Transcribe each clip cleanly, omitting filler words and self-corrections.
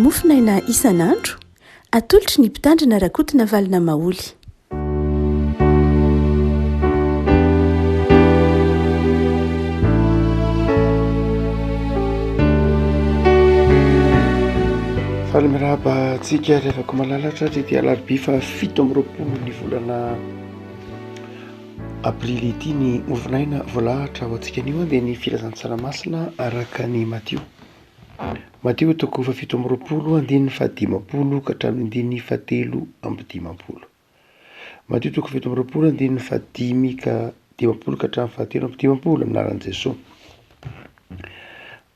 Mofonaina isan'andro, atolotry ny Mpitandrina Rakotonavalona Maholy. Faly miarahaba antsika ry havako malala tratry ity alarobia faha 27 ny volana aprily ity ny mofonaina voalahatra ho antsika anio dia ny filazantsara masina araka ny Matio. Matio toko faha 27 andininy faha 50 ka hatramin'ny andininy faha 53. Matio toko 27 andininy faha dimy ka 50 ka hatramin'ny faha 53 amin'ny anaran'i Jesoa.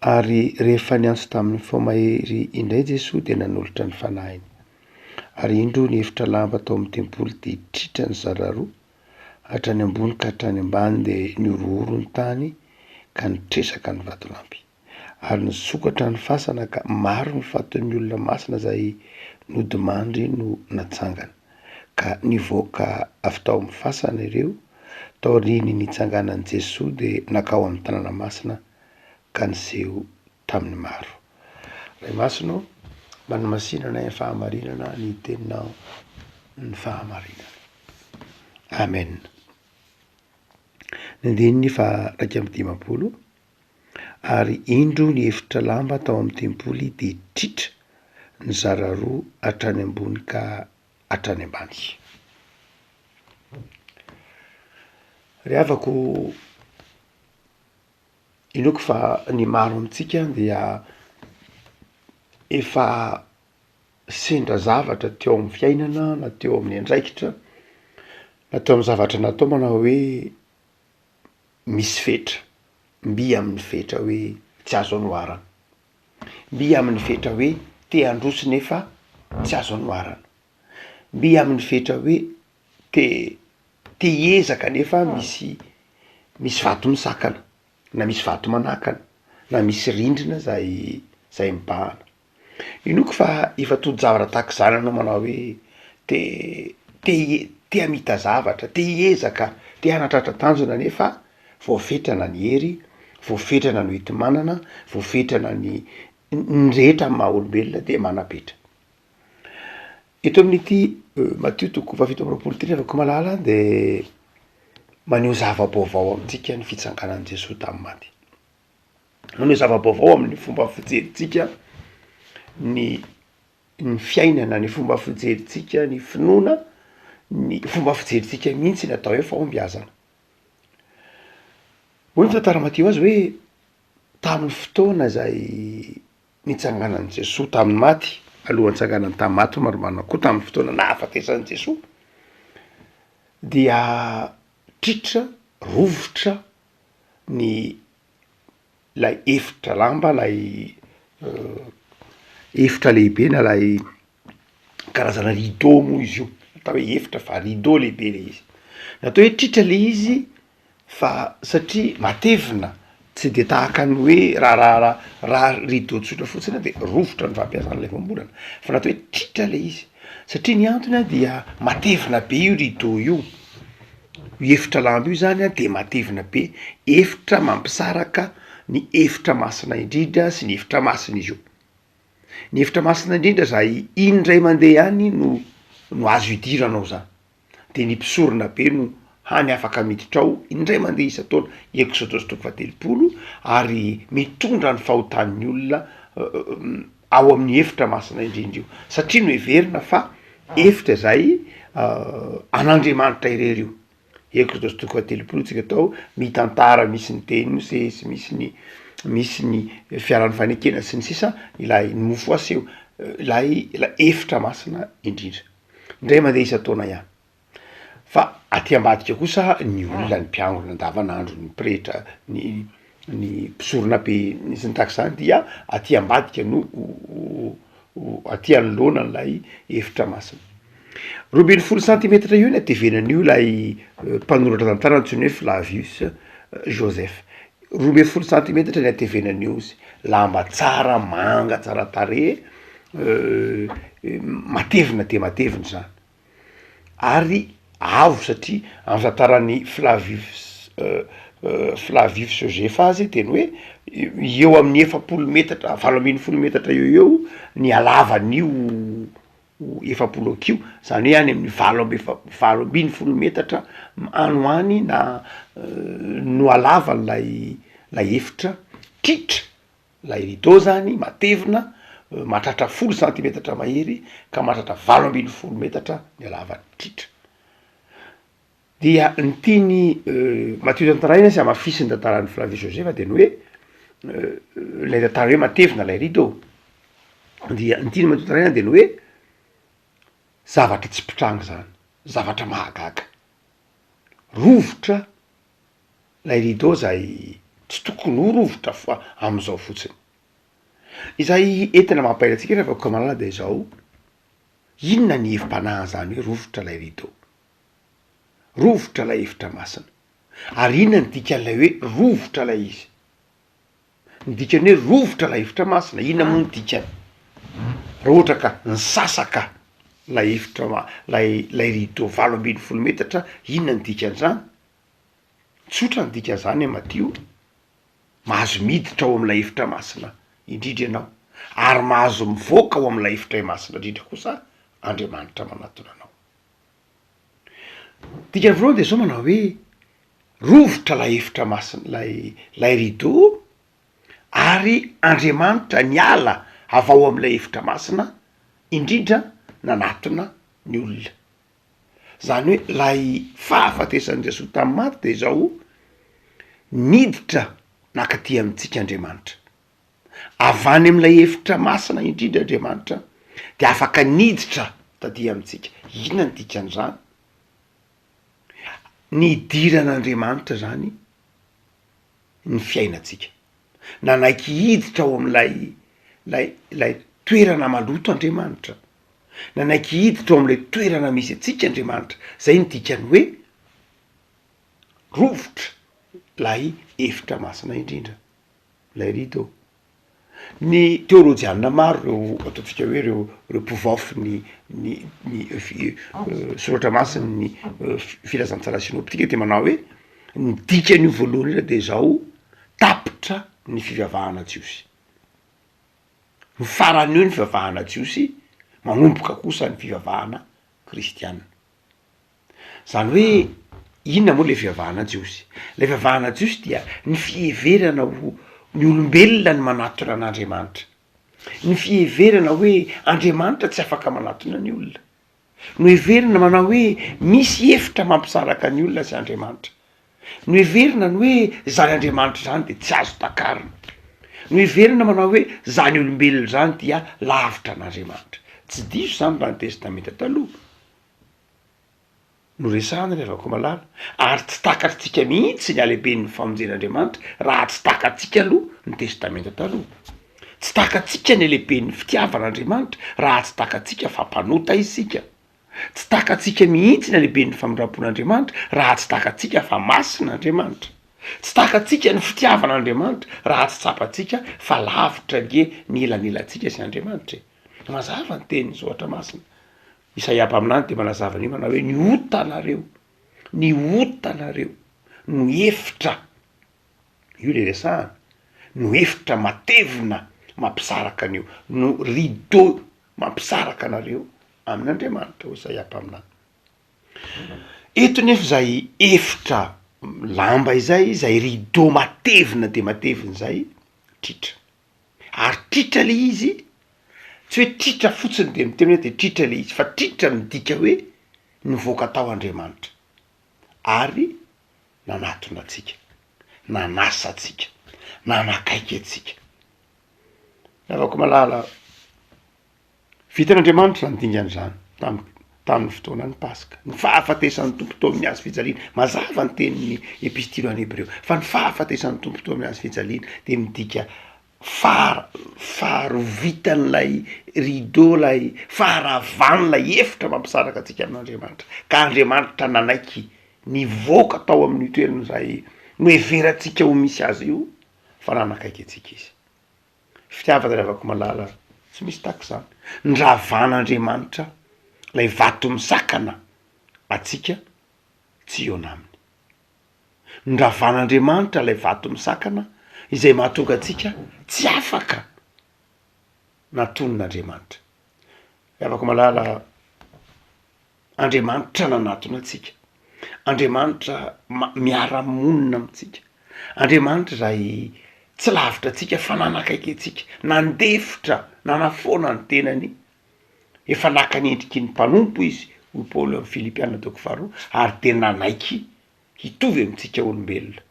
Ary rehefa niantso tamin'ny feo mahery indray Jesoa dia nanolotra ny fanahiny. Ary indro ny efitra lamba tao amin'ny tempoly dia tritra nizara roa, hatrany ambony ka hatrany ambany dia nihorohoro ny tany ka nitresaka ny vatolampy. Ary nisokatra ny fasana ka maro ny fatin'ny olona masina izay nodimandry no natsangana. Ka nivoaka avy tao amin'ny fasana ireo, taorian'ny nitsanganan'i Jesoa dia nankao amin'ny tanàna masina ka niseho tamin'ny maro. Ray Masina ô, manamasina anay amin'ny fahamarinana ny teninao ny fahamarinana. Amen. Ny andininy faha 51, ary indro ny efitra lamba tao amin'ny tempoly dia tritra nizara roa hatrany ambony ka hatrany ambany. Ry havako, Inoako fa ny maro amintsika dia efa sendra zavatra teo amin'ny fiainana na teo amin'ny andraikitra na teo amin'ny zavatra natao manao hoe misy fetra, mby amin'ny fetra hoe tsy azo anoharana, mby amin'ny fetra hoe te handroso nefa tsy azo anoharana, mby amin'ny fetra hoe te te hiezaka nefa misy misy vato misakana na misy vato manakana na misy rindrina zay zay mibahana. Inoako fa efa tojo zavatra tahaka izany anao manao hoe te te hie- te hamita zavatra, te hiezaka, te hanatratra tanjona nefa voafetrana ny hery, voafetrana ny hoenti-manana, voafetrana ny ny rehetra amy maha olombelona de manam-petra. Eto amin'ity Matio toko faha 27 ity ry havako malala de maneho zava-baovao amintsika ny fitsanganan'i Jesoa tamin'ny maty. Maneho zava-baovao amin'ny fomba fijerintsika ny ny fiainana, ny fomba fijerintsika ny finoana, ny fomba fijerintsika mihitsy ny atao hoe fahombiazana. Hoy ny tantara Matio azy hoe tamin'ny fotoana zay nitsanganan'i Jesoa tamin'ny maty, alohan'ny nitsanganany tamin'ny maty marimarina koa tamin'ny fotoana nahafatesan'i Jesoa, dia tritra, rovitra ny lay efitra lamba, lay efitra lehibe na lay karazana rideau moa izy io, atao hoe efitra fa rideau lehibe le izy, natao hoe tritra le izy fa satria matevina tsy de tahaka ny hoe raha raha raha raha rideau tsotra fotsiny de rovitra ny fampiasana ilay voambolana fa natao hoe tritra le izy satria ny antony a dia matevina be io rideau io, io efitra lamba io zany a de matevina be, efitra mampisaraka ny efitra masina indrindra sy ny efitra masina izy io. Ny efitra masina indrindra zay indray mandeha ihany no no azo idirana ao zany, de ny mpisorona be no hany afaka miditra ao indray mandeha isan-taona, Eksodosy toko faha-telopolo, ary mitondra ny fahotan'ny olona ao amin'ny efitra masina indrindra io, satria noheverina fa efitra izay an'Andriamanitra irery io. Eksodosy toko faha-telopolo tsika atao mitantara misy ny tenin'i Mosesy, misy ny misy ny fiaran'ny fanekena sy ny sisa, ilay mofo aseho, ilay ilay efitra masina indrindra. Indray mandeha isan-taona ihany. Fa aty ambadika kosa ny olona, ny mpiangona andavanandro, ny pretra, ny ny mpisorona be sy ny tahaka izany dia aty ambadika no aty anoloana an'ilay efitra masina. 12 santimetatra eo ny hatevenan'io ilay mpanoratra tantara antsoina hoe Flavius Joseph. 12 santimetatra ny hatevenan'io izy, lamba tsara, manga, tsara tarehy, matevina dia matevina izany ary avo satria amin'ny tantaran'i Flavius. Flavius Josefa azy de ny hoe eo amin'ny 40 metatra, 18 metatra eo ho eo ny halavan'io 40 hakiho, zany hoe any amin'ny valo amby efa- 18 metatra any ho any na no halavan'ilay lay efitra tritra. Ilay rideau zany matevina mahatratra folo santimetatra mahery ka mahatratra 18 metatra ny halavany tritra. Dia ny tiany Matio tantaraina sy hamafisin'ny tantaran'i Flavius Josefa de ny hoe ilay tantara hoe matevina ilay rideau, dia ny tian'i Matio tantaraina de ny hoe zavatra tsy mpitranga zany, zavatra mahagaga, rovitra Ilay rideau zay tsy tokony ho rovitra fa am'zao fotsiny. Izay entina mampahery antsika rehefa koa malala de zao, inona ny hevi-panahin'zany hoe rovitra ilay rideau? Rovitra ilay efitra masina. Ary inona ny dikan'ilay hoe rovitra ilay izy? Ny dikan'ny hoe rovitra ilay efitra masina, inona moa ny dikany? Raha ohatra ka nisasaka ilay efitra ma- lay lay rideau 18 metatra, inona ny dikan'izany? Tsotra ny dikan'izany Matio, mahazo miditra ao amin'ilay efitra masina indrindra ianao, ary mahazo mivoaka ao amin'ilay efitra masina indrindra kosa Andriamanitra manatona anao. Dikany voalohany de zao manao hoe rovitra ilay efitra masina, lay lay rideau, ary Andriamanitra niala avy ao amin'ilay efitra masina indrindra nanatona ny olona. Zany hoe lay fahafatesan'i Jesoa tamin'ny maty de izao, niditra nakaty amintsika Andriamanitra. Avy any amin'ilay efitra masina indrindra Andriamanitra de afaka niditra taty amintsika. Inona ny dikan'izany? Nidiran'Andriamanitra zany ny fiainantsika. Nanaiky hiditra ao amin'ilay lay lay toerana maloto Andriamanitra. Nanaiky hiditra ao amin'ilay toerana misy antsika Andriamanitra. Zay ny dikan'ny hoe rovitra lay efitra masina indrindra, lay rideau. Ny teolojianina maro reo ataontsika hoe reo reo mpivaofy ny ny ny fi- soratra masin'ny filazantsara sinôptika de manao hoe ny dikan'io voalohany indrindra de zao, tapitra ny fivavahana jiosy, mifarana eo ny fivavahana jiosy, manomboka kosa ny fivavahana kristiana. Zany hoe inona moa le fivavahana jiosy? Le fivavahana jiosy dia ny fiheverana ho ny olombelona ny manatona an'Andriamanitra, ny fiheverana hoe Andriamanitra tsy afaka manatona ny olona, noheverina manao hoe misy efitra mampisaraka ny olona sy Andriamanitra, noheverina ny hoe zany Andriamanitra zany de tsy azo takarina, noheverina manao hoe zany olombelona zany dia lavitra an'Andriamanitra, tsy diso zany raha ny testamenta taloha. no resahana ry havako malala, ary tsy takatritsika mihitsy ny halehiben'ny famonjen'Andriamanitra raha tsy takatsika aloha ny testamenta taloha, tsy takatsika ny halehiben'ny fitiavan'Andriamanitra raha tsy takatsika fa mpanota isika, tsy takatsika mihitsy ny halehiben'ny famindram-pon'Andriamanitra raha tsy takatsika fa masina Andriamanitra, tsy takatsika ny fitiavan'Andriamanitra raha tsy tsapatsika fa lavitra ange ny elanelantsika sy Andriamanitra e! Mazava ny tenin'ny soratra masina. Isaia mpaminany dia manazava an'io manao hoe ny otanareo, ny otanareo no efitra, io le resahana, no efitra matevina mampisaraka an'io, no rideau mampisaraka anareo amin'Andriamanitra, hoy Isaia mpaminany. Eto nefa izay efitra lamba izay, izay rideau matevina dia matevina izay, tritra. Ary tritra le izy, tsy hoe tritra fotsiny de miteny hoe de tritra le izy, fa tritra midika hoe nivoaka tao Andriamanitra, ary nanatona antsika, nanasa antsika, nanakaiky antsika. Ravako malala, vitan'Andriamanitra zany dingana zany tam- tamin'ny fotoanan'ny Paska, ny fahafatesan'ny Tompo teo amin'ny hazo fijaliana, mazava ny tenin'ny epistily ho an'ny Hebreo, fa ny fahafatesan'ny Tompo teo amin'ny hazo fijaliana de midika fahara- faharovitan'ilay rideau lay faharavan'ilay efitra mampisaraka antsika amin'Andriamanitra, ka Andriamanitra nanaiky nivoaka tao amin'io toerana izay noheverantsika ho misy azy io fa nanakaiky antsika izy. Fitiavana ry havako malala tsy misy tahaka izany. Niravan'Andriamanitra ilay vato misakana antsika tsy hihaona aminy. Noravan'Andriamanitra ilay vato misakana izay mahatonga antsika tsy afaka natonin'Andriamanitra. Ry havako malala, Andriamanitra nanatona antsika, Andriamanitra miara-monina amintsika, Andriamanitra izay tsy lavitra antsika fa nanakaiky antsika, nandefitra, nanafoana ny tenany, efa naka ny endriky ny mpanompo izy, hoy Paoly ao amin'ny Filipiana toko faharoa, ary dia nanaiky hitovy amintsika olombelona,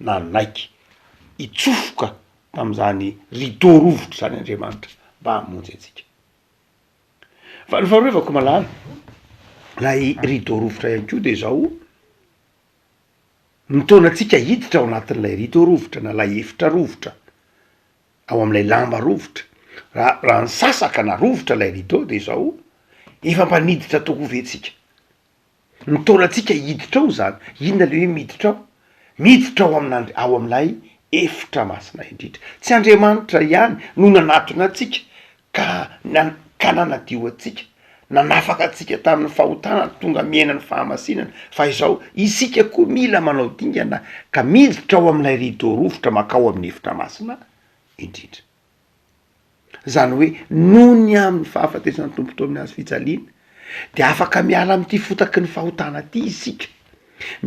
nanaiky hitsofoka tamin'izany rideau rovitra izany Andriamanitra mba hamonjy antsika. Fa ny faharoa evako malala, lay rideau rovitra ihany koa de zao, mitaona antsika hiditra ao anatin'ilay rideau rovitra na lay efitra rovitra, ao am'lay lamba rovitra, raha raha nisasaka na rovitra lay rideau de zao, efa mba niditra tokoa ve tsika? Mitaona antsika hiditra ao zany, inona le hoe miditra ao? Miditra ao amin'Andri- ao amin'ilay efitra masina indrindra. Tsy Andriamanitra ihany no nanatona antsika ka nan- ka nanadio antsika, nanafaka antsika tamin'ny fahotana tonga miaina ny fahamasinana, fa izao isika koa mila manao dingana ka miditra ao amin'ilay rideau rovitra mankao amin'ny efitra masina indrindra. Izany hoe noho ny amin'ny fahafatesan'ny Tompo teo amin'ny hazo fijaliana dia afaka miala amin'ity fotaky ny fahotana ity isika,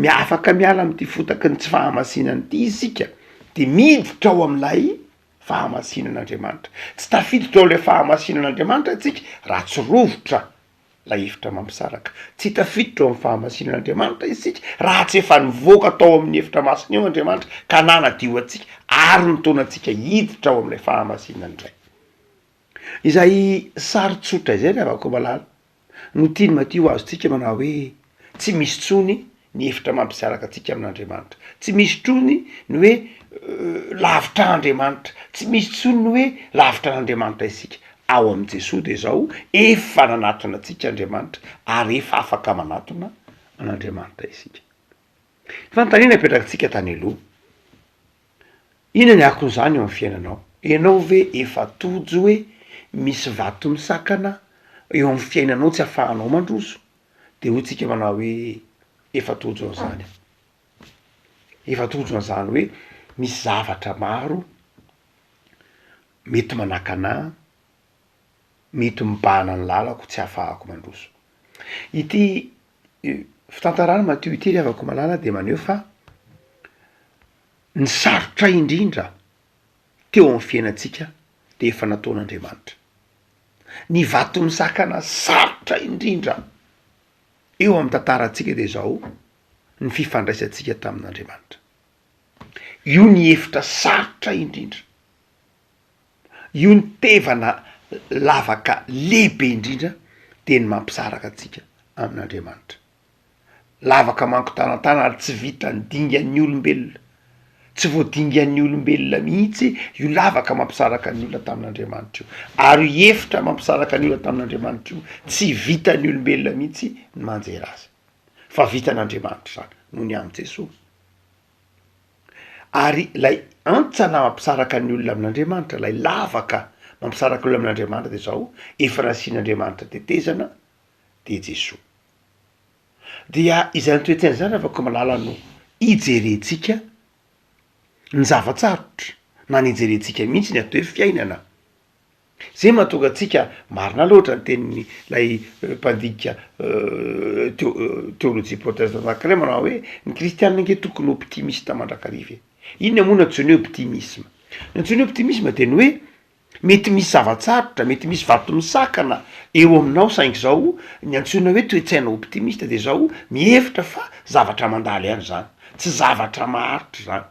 afaka miala amin'ity fotaky ny tsy fahamasinana ity isika de miditra ao amin'ilay fahamasinan'Andriamanitra. Tsy tafiditra ao ilay fahamasinan'Andriamanitra isika raha tsy rovitra lay efitra mampisaraka. Tsy tafiditra ao amin'ny fahamasinan'Andriamanitra isika raha tsy efa nivoaka tao amin'ny efitra masina io Andriamanitra ka nanadio antsika ary nitaona antsika hiditra ao amin'ilay fahamasinana indray. Izay sary tsotra izay ry havako malala no tian'i Matio ho azontsika manao hoe tsy misy intsony ny efitra mampisaraka antsika amin'Andriamanitra. Tsy misy intsony ny hoe lavitra Andriamanitra, tsy misy intsony ny hoe lavitra an'Andriamanitra isika. Ao amin'i Jesoa dia izao, efa nanatona antsika Andriamanitra ary efa afaka manatona an'Andriamanitra isika. Fanontaniana apetrakitsika tany aloha, inona ny akon'izany eo amin'ny fiainanao? Ianao ve efa tojo hoe misy vato misakana eo amin'ny fiainanao tsy afahanao mandroso? De hoy tsika manao hoe efa tojo an'izany aho, efa tojo an'izany hoe misy zavatra maro mety manakana ahy, mety mibahana ny lalako tsy ahafahako mandroso. Ity fitantarana Matio ity ry havako malala de maneho fa ny sarotra indrindra teo amin'ny fiainantsika de efa nataon'Andriamanitra. Ny vato misakana sarotra indrindra eo amin'ny tantarantsika de zao, ny fifandraisantsika tamin'Andriamanitra. Io ny efitra sarotra indrindra, io ny tevana lavaka lehibe indrindra de ny mampisaraka antsika amin'Andriamanitra. Lavaka mankotanantana ary tsy vitan'ny dingan'ny olombelona. Tsy voadingan'ny olombelona mihitsy io lavaka mampisaraka ny olona tamin'Andriamanitra io. Ary io efitra mampisaraka ny olona tamin'Andriamanitra io, tsy vitan'ny olombelona mihitsy ny manjera azy. Fa vitan'Andriamanitra izany, noho ny amin'i Jesoa. Ary ilay antsana mampisaraka ny olona amin'Andriamanitra, ilay lavaka mampisaraka ny olona amin'Andriamanitra dia izao, efa nasian'Andriamanitra tetezana, dia Jesoa. Dia izany toe-tsaina izany ravako malala no ijerentsika ny zava-tsarotra na ny ijerentsika mihitsy ny atao hoe fiainana. Zay mahatonga antsika, marina loatra ny tenin'ny lay mpandika teo- teolojia protestanta anankiray manao hoe ny kristianina ange tokony ho optimiste mandrakariva e. Inona moa no antsoiny hoe optimisme? Ny antsoiny hoe optimisme de ny hoe Mety misy zava-tsarotra, mety misy vato misakana eo aminao saingy izao, ny antsoina hoe toe-tsaina optimiste dia izao, mihevitra fa zavatra mandalo ihany izany, tsy zavatra maharitra izany.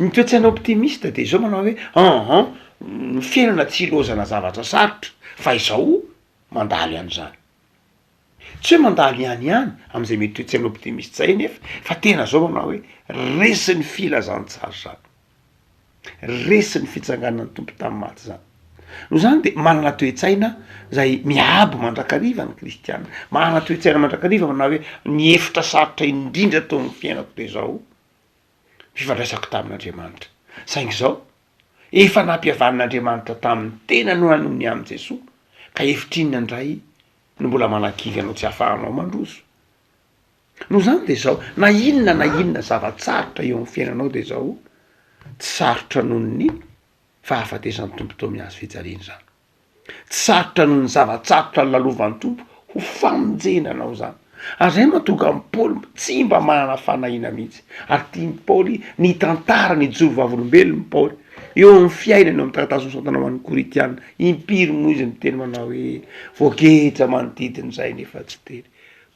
Ny toe-tsaina optimiste dia izao manao hoe an an, ny fiainana tsy ilaozana zavatra sarotra fa izao mandalo ihany izany. Tsy hoe mandalo ihany ihany amin'izay mety toe-tsaina optimiste izay anefa fa tena izao manao hoe resin'ny filazantsara izany. Resy ny fitsanganan'ny Tompo tamin'ny maty izany. Noho izany dia manana toe-tsaina izay miabo mandrakariva ny kristiana. Manana toe-tsaina mandrakariva manao hoe ny efitra sarotra indrindra teo amin'ny fiainako dia izao, fifandraisako tamin'Andriamanitra. Saingy izao, efa nampihavan'Andriamanitra tamin'ny tenany ho an'ny amin'i Jesoa, ka efitra inona indray no mbola manakivy anao tsy ahafahanao mandroso? Noho izany de izao, na inona na inona zava-tsarotra eo amin'ny fiainanao de izao, tsy sarotra noho ny fahafatesan'ny Tompo teo amin'ny hazo fijaliana izany. Tsy sarotra noho ny zava-tsarotra nolalovan'ny Tompo ho famonjena anao izany. Ary izay no mahatonga an'i Paoly tsy mba manana fanahiana mihitsy. Ary tian'i Paoly ny hitantara ny hijoro vavolombelona i Paoly eo amin'ny fiainany eo amin'ny taratasy nosoratana ho an'ny Korintiana. Impiry moa izy miteny manao hoe, Voageja manodidina izahay nefa tsy tery,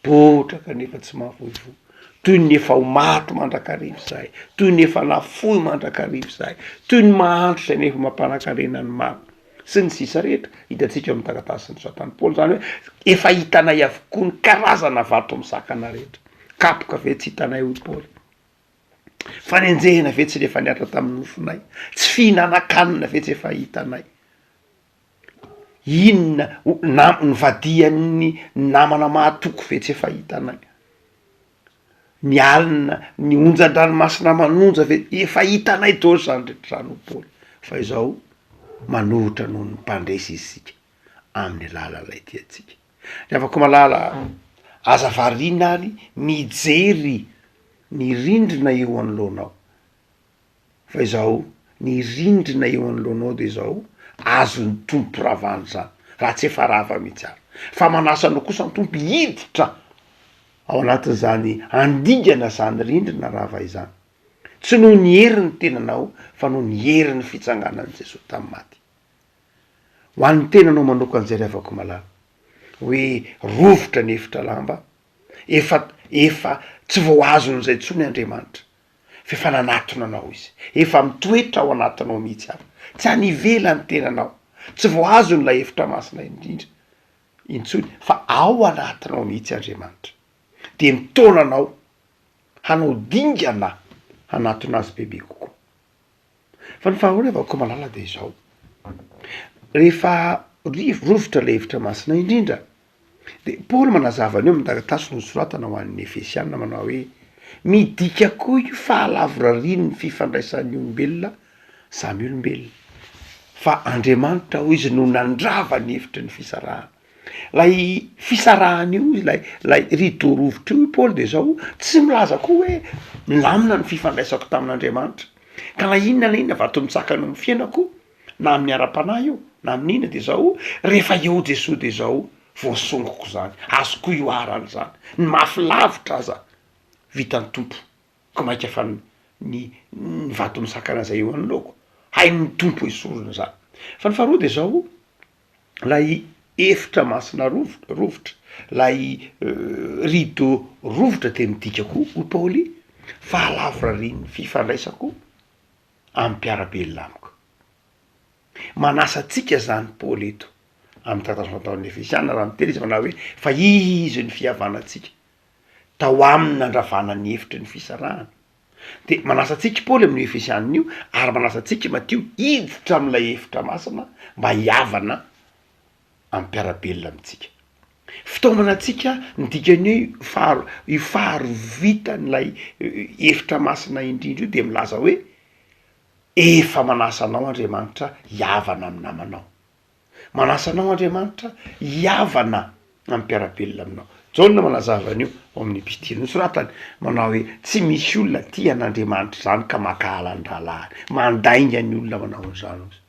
potraka nefa tsy mahafoy voa. Toy ny efa ho maty mandrakariva izahay, toy ny efa nafoy mandrakariva izahay, toy ny mahantra izay nefa mampanan-karena ny maro. Sy ny sisa rehetra hitantsika eo amin'ny taratasy nosoratan'i Paoly, izany hoe efa hitanay avokoa ny karazana vato misakana rehetra. Kapoka ve tsy hitanay hoy Paoly? Fanenjehana ve tsy efa nihatra tamin'ny nofonay? Tsy fihinanan-kanina ve tsy efa hitanay? Inona na nivadihan'ny namana mahatoky ve tsy efa hitanay? Ny alina, ny onjan-dranomasina manonja ve, efa hitanay daholo izany rehetra izany hoy Paoly, fa izao manohitra noho ny mpandresy isika amin'ny alalan'ilay tia antsika. Ry havako malala, aza variana ary mijery ny rindrina eo anoloanao. Fa izao, ny rindrina eo anoloanao dia izao, azon'ny Tompo ravana izany, raha tsy efa rava mihitsy ary. Fa manasa anao kosa ny Tompo hiditra ao anatin'izany handingana izany rindrina rava izany. Tsy noho ny herin'ny tenanao, fa noho ny herin'ny fitsanganan'i Jesoa tamin'ny maty. Ho an'ny tenanao manokana izay ry havako malala, hoe rovitra ny efitra lamba, efa, efa tsy voahazon'izay intsony Andriamanitra. fa efa nanatona anao izy, efa mitoetra ao anatinao mihitsy ary, tsy any ivelany tenanao, tsy voahazony ilay efitra masina indrindra intsony fa ao anatinao mihitsy Andriamanitra, dia mitaona anao hanao dingana hanatona azy bebe kokoa. Fa ny faharoa ry havako malala dia izao, rehefa rovitra ilay efitra masina indrindra, De Paoly manazava an'io amin'ny taratasy nosoratana ho an'ny Efesiana manao hoe, Midika koa io fahalavorarian'ny fifandraisan'ny olombelona samy olombelona, fa Andriamanitra hoy izy no nandrava ny hevitry ny fisarahana. Ilay fisarahana io, ilay ilay rideau rovitra io hoy Paoly de zao, tsy milaza koa hoe milamina ny fifandraisako tamin'Andriamanitra, ka na inona na inona vato mitsakana eo amin'ny fiainako, na amin'ny ara-panahy io na amin'ny inona de zao rehefa eo Jesoa de zao voasongoko zany, azoko ihoarana zany, ny mafy lavitra aza vitan'ny Tompo ko maika fa ny ny vato misakana zay eo anoloako hain'ny Tompo esorina zany, fa ny faharoa de zao lay efitra masina rovo- rovitra lay rideau rovitra de midika koa hoy Paoly fahalavorarian'ny fifandraisako amin'ny mpiara-belona amiko. Manasa antsika izany Paoly eto amin'ny taratasy nataon'ny Efesiana raha miteny izy manao hoe fa izy ny fihavanantsika, tao aminy nandravana ny hevitry ny fisarahana. De manasa antsika i Paoly amin'io Efesiana io ary manasa antsika i Matio hiditra amin'ilay efitra masina mba hihavana amin'ny mpiara-belona amintsika. Fitaomana antsika ny dikan'ny hoe faharo- io faharovitan'ilay efitra masina indrindra io dia milaza hoe efa manasa anao Andriamanitra hihavana amin'ny namanao. Manasa anao Andriamanitra hihavana amin'ny mpiara-belona aminao. Jaona manazava an'io ao amin'ny epistily nosoratany manao hoe tsy misy olona tia an'Andriamanitra izany ka mankahala ny rahalahiny. Mandainga ny olona manao an'izany hozy.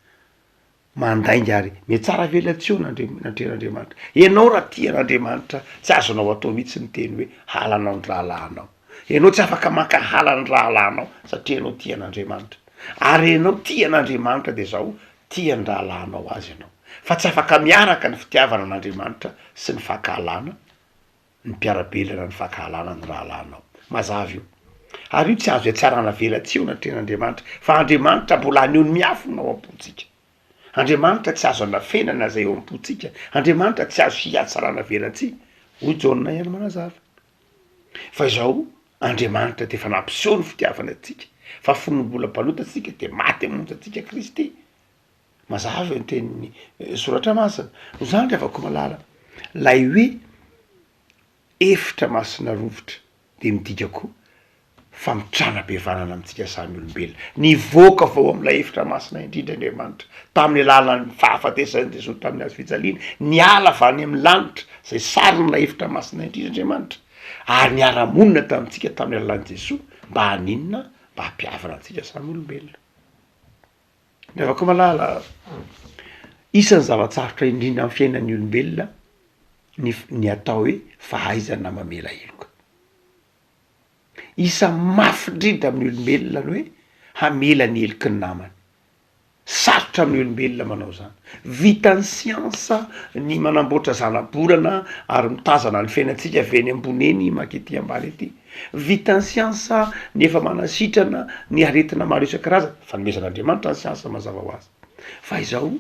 Mandainga ary mihatsara velatsihy eo anatrehan'Andriamanitra. Ianao raha tia an'Andriamanitra, tsy azonao atao mihitsy ny miteny hoe halanao ny rahalahinao. Ianao tsy afaka mankahala ny rahalahinao satria ianao tia an'Andriamanitra. Ary ianao tia an'Andriamanitra dia izao, tia ny rahalahinao azy ianao. Fa tsy afaka miaraka ny fitiavana an'Andriamanitra sy ny fankahalana ny mpiara-belona ny fankahalana ny rahalahinao. Mazava io. Ary io tsy azo ihatsarana velatsihy eo anatrehan'Andriamanitra, fa Andriamanitra mbola haneho ny miafina ao am-pontsika. Andriamanitra tsy azo anafenana izay eo am-pontsika. Andriamanitra tsy azo hihatsarana velatsihy, hoy Jaona ihany manazava. Fa izao, Andriamanitra dia efa nampiseho ny fitiavany antsika, fa fony mbola mpanota isika dia maty hamonjy antsika Kristy. Mazava ny tenin'ny soratra masina. Noho izany ry havako malala, ilay hoe efitra masina rovitra dia midika koa famitranam-pihavanana amintsika samy olombelona. Nivoaka avy ao amin'ilay efitra masina indrindra Andriamanitra, tamin'ny alalan'ny fahafatesan'i Jesoa tamin'ny hazo fijaliana, niala avy any amin'ny lanitra, izay sarin'ilay efitra masina indrindra Andriamanitra. Ary niara-monina tamintsika tamin'ny alalan'i Jesoa mba haninona? Mba hampihavana antsika samy olombelona. Ry havako malala, isan'ny zava-tsarotra indrindra amin'ny fiainan'ny olombelona ny ny atao hoe fahaizana mamela heloka. Isan'ny mafy indrindra amin'ny olombelona ny hoe hamela ny heloky ny namany. Sarotra amin'ny olombelona manao izany. Vitan'ny siansa ny manamboatra zanabolana ary mitazana ny fiainantsika avy eny ambony eny mankety ambany ety. Vitan'ny siansa ny efa manasitrana ny aretina maro isan-karazany, fanomezan'Andriamanitra ny siansa mazava ho azy. Fa izao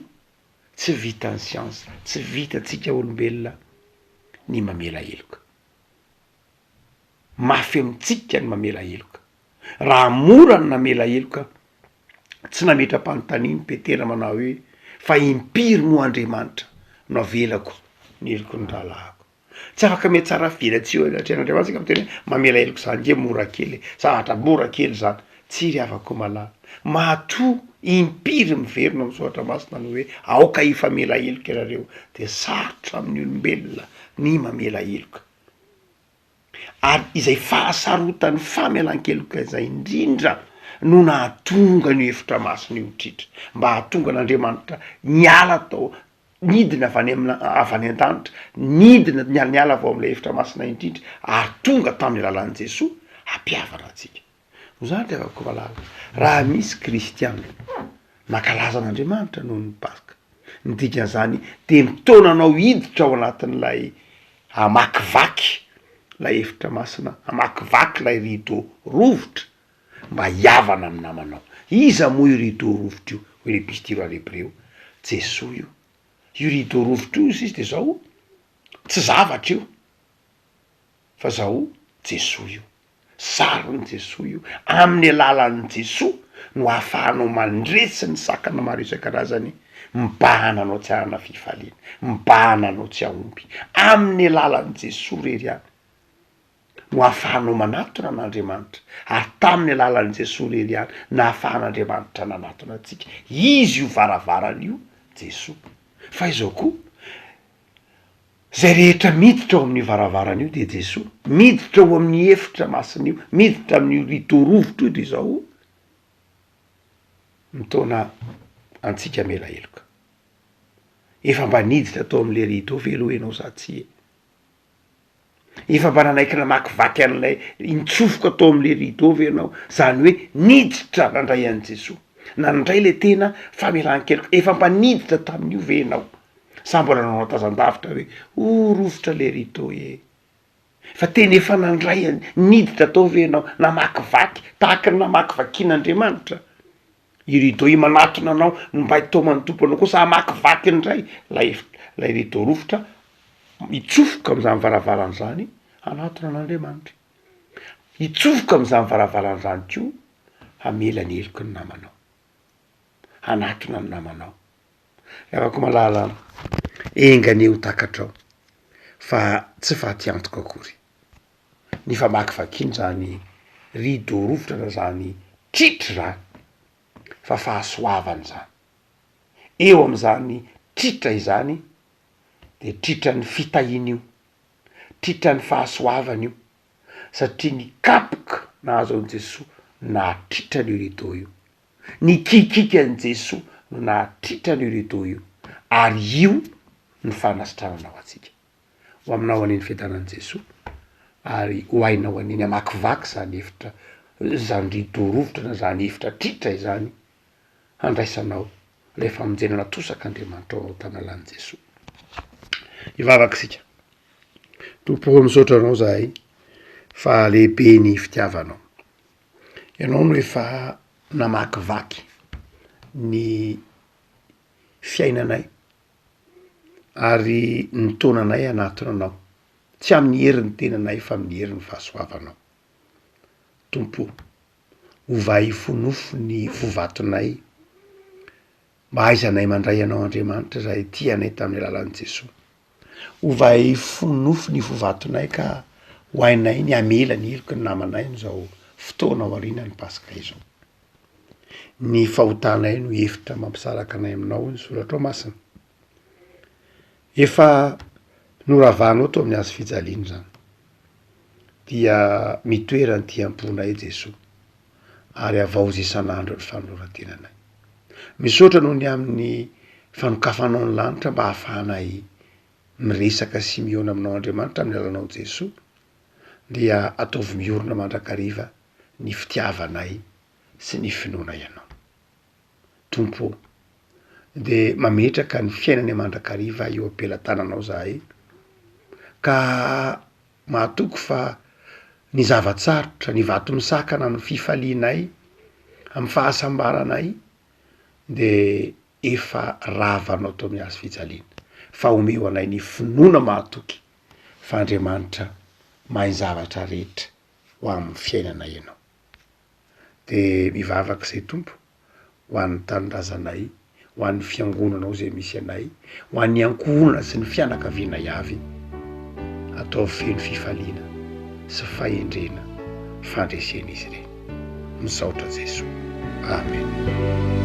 tsy vitan'ny siansa, tsy vitantsika olombelona ny mamela heloka. Mafy amintsika ny mamela heloka. Raha mora ny namela heloka, tsy nametra-panontaniana i Petera manao hoe, Fa impiry moa Andriamanitra no avelako ny heloky ny rahalahiko? Tsy afaka mihatsara velatsihy eo anatrehan'Andriamanitra isika miteny hoe, Mamela heloka izany nge mora kely e, zavatra mora kely izany. Tsia ry havako malala. Matoa impiry miverina ao amin'ny soratra masina ny hoe, Aoka hifamela heloka ianareo, dia sarotra amin'ny olombelona ny mamela heloka. Ary izay fahasarotan'ny famelan-keloka izay indrindra no nahatonga an'io efitra masina io tritra, mba hahatonga an'Andriamanitra niala tao, nidina avy any amina, avy any an-danitra, nidina, niala niala avy ao amin'ilay efitra masina indrindra, ary tonga tamin'ny alalan'i Jesoa hampihavana antsika. Noho izany ry havako malala, raha misy kristiana mankalaza an'Andriamanitra noho ny Paska, ny dikan'izany dia mitaona anao hiditra ao anatin'ilay hamakivaky ilay efitra masina, hamakivaky ilay rideau rovitra mba hihavana amin'ny namanao. Iza moa io rideau rovitra io? Hoy ny epistily ho an'ny Hebreo, Jesoa io. Io rideau rovitra io hozy izy dia zao, tsy zavatra io fa zao Jesoa io. Sarin'i Jesoa io. Amin'ny alalan'i Jesoa no ahafahanao mandresy ny sakana maro isan-karazany mibahana anao tsy hanana fifaliana, mibahana anao tsy hahomby. Amin'ny alalan'i Jesoa irery ihany no ahafahanao manatona an'Andriamanitra, ary tamin'ny alalan'i Jesoa irery ihany nahafahan'Andriamanitra nanatona antsika. Izy io varavarana io, Jesoa. Fa izao koa, Izay rehetra miditra ao amin'io varavarana io dia Jesoa, miditra ao amin'ny efitra masina io, miditra amin'io rideau rovitra io dia izao, mitaona antsika hamela heloka. Efa mba niditra tao amin'ilay rideau ve aloha ianao sa tsia e? Efa mba nanaiky namakivaky an'ilay nitsofoka tao amin'ilay rideau ve ianao? Izany hoe niditra nandray an'i Jesoa, nandray ilay tena famelan-keloka, efa mba niditra tamin'io ve ianao? Sa mbola nanao tazan-davitra hoe oh rovitra le rideau e! Fa tena efa nandray an, niditra tao ve ianao, namakivaky tahaka ny namakivakian'Andriamanitra io rideau io manatona anao no mba hitaoman'ny Tompo anao koa sa hamakivaky indray lay efitra lay rideau rovitra hitsofoka amin'izany varavarana izany hanatona an'Andriamanitra, hitsofoka amin'izany varavarana izany koa hamela ny heloky ny namanao, hanatona ny namanao. Ry havako malala an, enga anie ho takatrao fa tsy faty antoka akory ny famakivakiana izany rideau rovitra na izany tritra izany fa fahasoavana izany. Eo amin'izany tritra izany de tritran'ny fitahiana io, tritran'ny fahasoavana io satria ny kapoka nahazo an'i Jesoa no nahatritra an'io rideau io. Ny kikikan'i Jesoa no nahatritra an'io rideau io, ary io no fanasitranana ho antsika. Ho aminao anie ny fiadanan'i Jesoa, ary ho hainao anie ny hamakivaky izany efitra, izany rideau rovitra na izany efitra tritra izany, handraisanao ilay famonjena natosak'Andriamanitra ho anao tamin'ny alalan'i Jesoa. Hivavaka isika. Tompo ô, misaotra Anao izahay fa lehibe ny fitiavanao. Ianao no efa namakivaky ny fiainanay ary nitaona anay hanatona anao, tsy amin'ny herin'ny tenanay fa amin'ny herin'ny fahasoavanao. Tompo o, ovay fo nofo ny fo vatonay mba hahaizanay mandray anao Andriamanitra izay tia anay tamin'ny alalan'i Jesoa. Ovay fo nofo ny fo vatonay ka ho hainay ny hamela ny heloky ny namanay amin'izao fotoana aoriana ny Paska izao. Ny fahotanay no efitra mampisaraka anay aminao hoy ny soratrao masina. Efa noravanao teo amin'ny hazo fijaliana izany. Dia mitoera an'ity am-ponay Jesoa ary havaozy isan'andro ny fanoloran-tenanay. Misaotra noho ny amin'ny fanokafanao ny lanitra mba hahafahanay miresaka sy mihaona aminao Andriamanitra amin'ny alalanao Jesoa dia ataovy miorina mandrakariva ny fitiavanay sy ny finoanay Anao. Tompo ô, dia mametraka ny fiainanay mandrakariva eo am-pelatananao zahay ka mahatoky fa ny zava-tsarotra, ny vato misakana amin'ny fifalianay, amin'ny fahasambaranay dia efa ravanao tao amin'ny hazo fijaliana, fa omeo anay ny finoana mahatoky fa Andriamanitra mahay ny zavatra rehetra ho amin'ny fiainana ianao. De mivavaka izay Tompo ho an'ny tanindrazanay, ho an'ny fiangonanao izay misy anay, ho an'ny ankohonana sy ny fianakavianay avy, ataovy feno fifaliana sy fahendrena fandresena izy ireny. Misaotra Jesoa. Amen.